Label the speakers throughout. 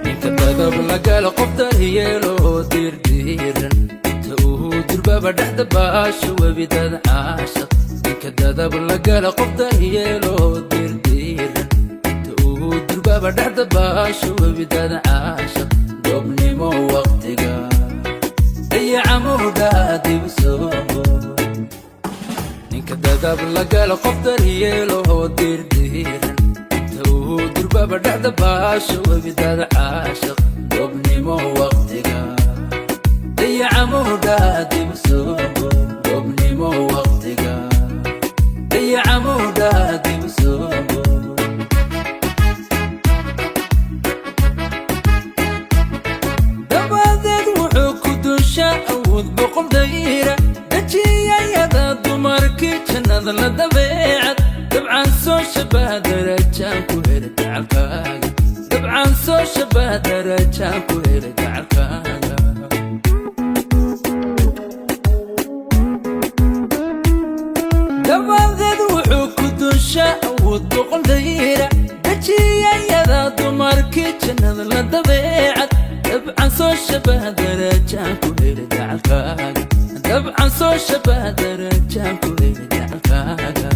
Speaker 1: Ninka dadab lagala qof daryeelo diirdiiran, inta uu durbaba dhexda baasho webidad caashaq. Ninka dadab lagala qof daryeelo diirdiiran, inta uu durbaba dhexda baasho webidad caashaq. Goobnimo waqtiga dayacamuudha dib soo. Ninka dadab lagala qof daryeelo diirdiiran, inta uu durbaba dhexda baasho webidad caashaq. Goobnimo waqtiga dayacamuudha dib soo. Goobnimo waqtiga dayacamuudha dib soo. Dabadeed wuxuu ku dunshaa awood 100 dayra, dejiyayada dumarkii jannada la dabeecad. Dabcan soo shabaha darajaan ku helay gacalkaaga. Dabcan soo shabaha darajaan ku helay gacalkaaga. Dabadeed wuxuu ku dunshaa awood 100 dayra, dejiyayada dumarkii jannada la dabeecad. Dabcan soo shabaha darajaan ku helay gacalkaaga. Dabcan soo shabaha darajaan ku helay gacalkaaga.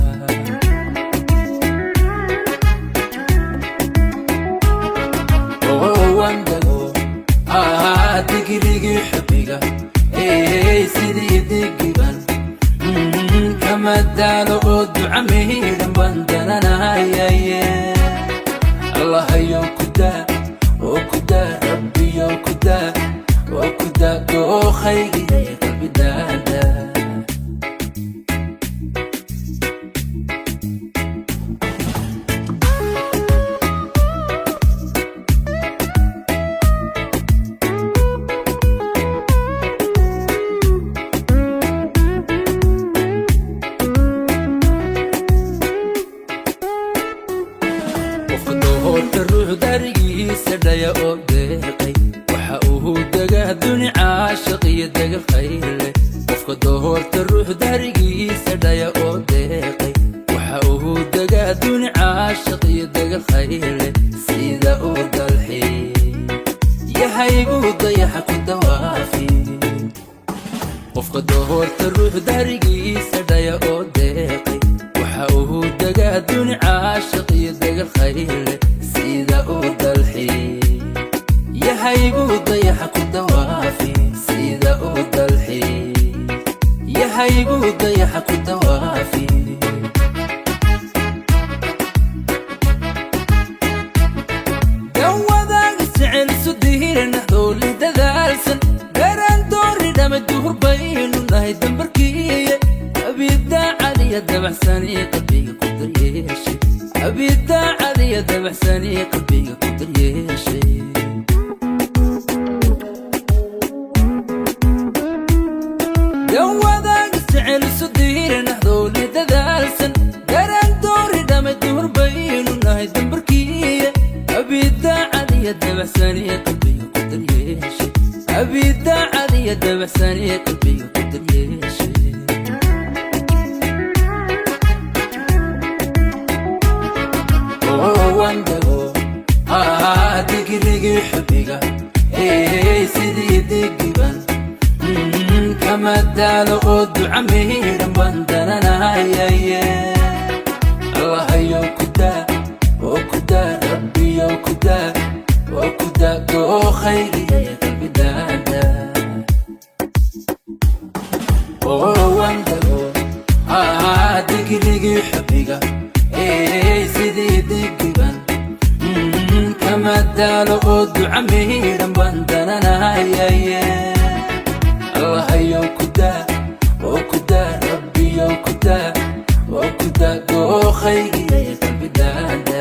Speaker 1: Wandago digirigii xubiga, sidii digiban kama daalo oo duca miidhan baan dananahayaye. Allahayo kudaa oo kudaa, rabbiyo kudaa oo kudaa, dookhaygiya qalbidaada. Qofka doorta ruux darigiisa dhaya oo deeqay, waxa uu degaa duni caashiq iyo degal khayrleh. Qofka doorta ruux darigiisa dhaya oo deeqay, waxa uu degaa duni caashiq iyo degal khayrleh. Sida uu dalxi yahay buu dayaxa ku dawaafi. Qofka doorta ruux darigiisa dhaya oo deeqay, waxa uu degaa duni caashiq iyo degal khayrleh. Sida uu dalxi yahay buu dayaxa ku dawaafi. Sida uu dalxi yahay buu dayaxa ku dawaafi. Dawadaag isjecel isu dihiran dooli dadaalsan, garaan doori dhama duhur baynu nahay dambarkiiye. Abidaacadiya dabaxsanii qalbiga ku daryeeshay. Abidaacadiya dabaxsanii qalbiga ku daryeeshay. Dawadaag isjecel isu dihiran dooli dadaalsan, garaan doori dhama duhur baynu nahay dambarkiiye. Abidaacadiya dabaxsanii qalbiga ku daryeeshay. Abidaacadiya dabaxsanii qalbiga ku daryeeshay. Wandago digirigii xubiga, sidii digiban kama daalo oo duca miidhan baan dananahayaye. Allahayo kudaa oo kudaa, rabbiyo kudaa oo kudaa, dookhaygiya qalbidaada. Wandago digirigii xubiga, sidii digiban kama daalo oo duca miidhan baan dananahayaye. Allahayo kudaa oo kudaa, rabbiyo kudaa oo kudaa, dookhaygiya qalbidaada.